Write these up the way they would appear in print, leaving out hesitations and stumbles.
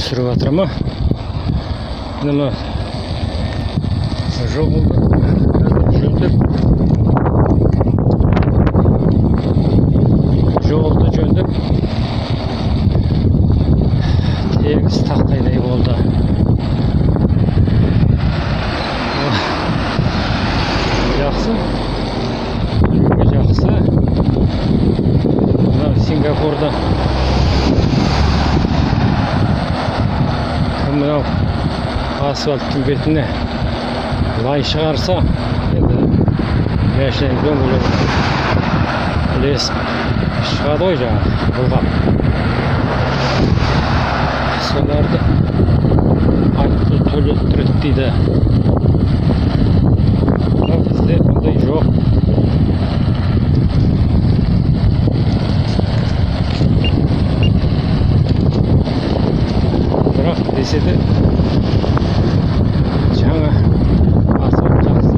Түсіріп жатыр ма? Мына жолды жөндеп, жолды жөндеп, тегіс тақтайдай болды. Жақсы, жүруге жақсы. Мына Сингапурда кім мынау асфальттың бетіне лай шығарса, енді машинаның дөңгелегі ілесіп шығады ғой жаңағы былғап, соларды айыппұл төлеттіреді дейді. Бірақ бізде ондай жоқ. Бірақ десе де жаңа асфальт жақсы.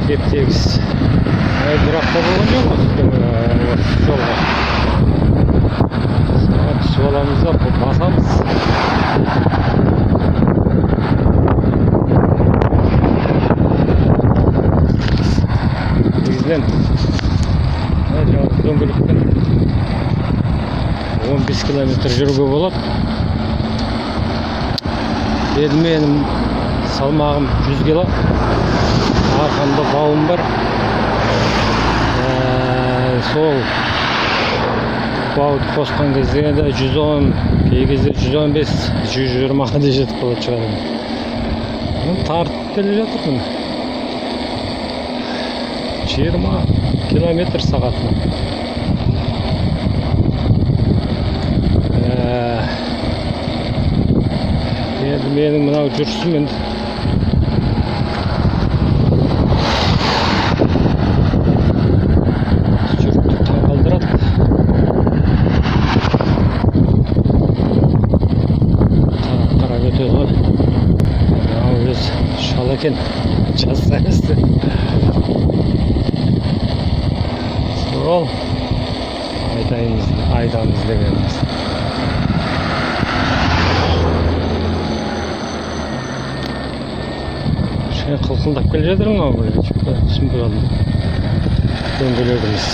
Теп тегіс. Бір апта болған жоқ осы жолға. Соған түсіп аламыз да басамыз. Негізінен мына жалғыз дөңгелекпен 15 километр жүруге болады. Енді менің салмағым 100 кило, арқамда бауым бар. Сол бауды қосқан кезде де 110, кей кезде 115, 120-ға да жетіп қалатын шығар. Тартып келе жатырмын 20 километр сағатына. Енді менің мынау жүрісім енді жұртты таңғалдырады. Қарап қарап өтеді ғой, мынау өзі шал екен, жас емес деп. Сол айтайыныз, айтамыз дегеніміз. Кішкене қылқылдап келе жатыр мынау, түсінбей қалдым дөңгелегіміз.